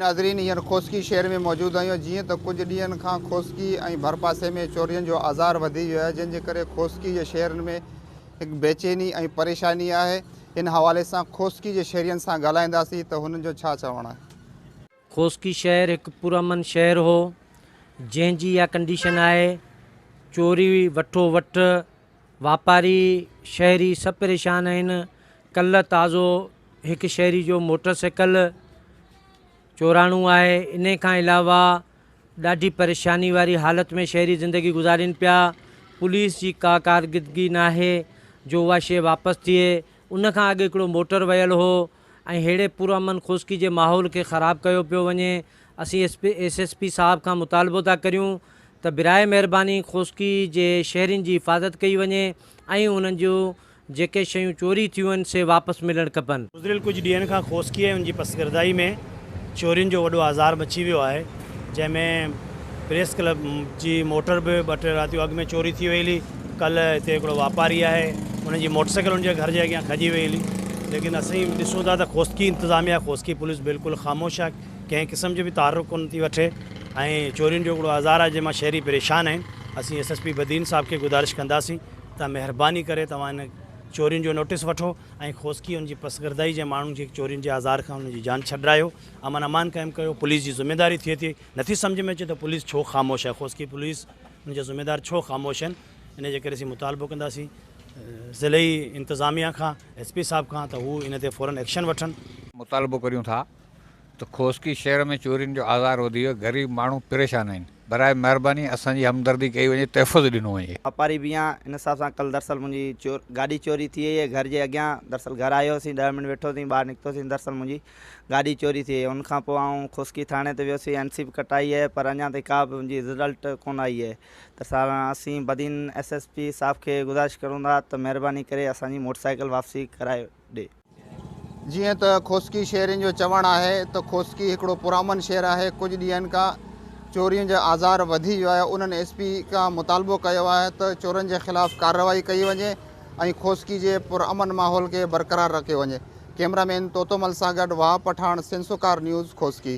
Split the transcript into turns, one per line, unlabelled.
ناظرين هينئر کوسڪي شهر ۾ موجود آهيون جيئن ته ڪجهه ڏينهن کان کوسڪي ۽ ڀرپاسي ۾ چورين جو آزار وڌي ويو آهي جنهن جي ڪري کوسڪي جي شهرن ۾ هڪ بيچيني ۽ پريشاني آهي ان حوالي سان کوسڪي جي شهرين سان ڳالهائينداسين ته هنن جو ڇا چوڻ آهي.
کوسڪي شهر هڪ پرامن شهر هو جنهن جي اها ڪنڊيشن آهي چوري وٺو وٺ واپاري شهري سڀ پريشان آهن ڪلهه تازو هڪ شهري جو موٽر سائيڪل چوراڻو آهي انهي کان علاوه ڏاڍي پريشاني واري حالت ۾ شهري زندگي گذارين پيا پوليس جي ڪا ڪارڪردگي ناهي جو اها شيء واپس ٿئي ان کان اڳ هڪڙو موٽر ويل هو ۽ ههڙي پرامن خوسڪي جي ماحول کي خراب ڪيو پيو وڃي اسين S P S S P صاحب کان مطالبو ٿا ڪريون ته براء مهرباني خوسڪي جي شهرين جي حفاظت ڪئي وڃي ۽ انهن جون جيڪي شيون چوري ٿيون آهن سي واپس ملڻ کپن.
گذريل ڪجهه ڏينهن کان کوسڪي ۽ ان جي پسگردائي ۾ چورين جو وڏو آزار مچي ويو آهي، جنهن ۾ پريس ڪلب جي موٽر به ٻه ٽي راتيون اڳ ۾ چوري ٿي وئي هلي، ڪلهه هتي هڪڙو واپاري آهي ان جي موٽر سائيڪل ان جي گهر جي اڳيان کڄي وئي هلي، ليڪن اسين ڏسون ٿا ته کوسڪي انتظاميا کوسڪي پوليس بلڪل خاموش آهي، ڪنهن قسم جو به تحرڪ ڪونه ٿي وٺي ۽ چورين جو هڪڙو آزار آهي جنهن مان شهري پريشان آهن، اسين ايس ايس پي بدين صاحب کي گذارش ڪنداسين. ته مهرباني ڪري توهان ان چورين جو نوٽيس وٺو ۽ کوسڪي ان جي پسگردائي جي ماڻهن کي چورين جي آزار کان انهن جي جان ڇڏرايو امن امان قائم ڪيو پوليس جي ذميداري ٿئي ٿي نٿي سمجهه ۾ اچي ته پوليس ڇو خاموش آهي کوسڪي پوليس ان جا ذميدار ڇو خاموش آهن ان جي ڪري اسين مطالبو ڪنداسين ضلعي انتظاميا کان ايس پي صاحب کان ته هو ان تي فورن ايڪشن وٺن.
مطالبو ڪريون ٿا ته کوسڪي شهر ۾ چورين جو آزار وڌي ويو، غريب ماڻهو پريشان آهن، براء مهرباني اسان جي همدردي ڪئي وڃي، تحفظ ڏنو وڃي.
واپاري به آهيان ان حساب سان ڪل دراصل منهنجي چور گاڏي چوري ٿي وئي آهي گهر جي اڳيان دراصل گهر آيو هوسين ڏهه منٽ ويٺوسين ٻاهر نڪتوسين دراصل منهنجي گاڏي چوري ٿي وئي ان کان پوء آئون کوسڪي ٿاڻي تي ويوسين اين سي به ڪٽائي آهي پر اڃا تائين ڪا به منهنجي رزلٽ ڪونه آئي آهي ته سر اسين بدين ايس ايس پي صاحب کي گذارش ڪرون ٿا ته مهرباني ڪري اسان جي موٽر سائيڪل واپسي ڪرائي ڏي.
جيئن ته کوسڪي شهرين جو چوڻ آهي ته کوسڪي هڪڙو پرامن شهر آهي ڪجهه ڏينهن کان چورين جو آزار وڌي ويو آهي انهن ايس پي کان مطالبو ڪيو آهي ته چورن جي خلاف ڪارروائي ڪئي وڃي ۽ کوسڪي جي پرامن ماحول کي برقرار رکيو وڃي ڪئميرا مين توتو مل سان گڏ وهاب پٺاڻ سنسوڪار نيوز کوسڪي.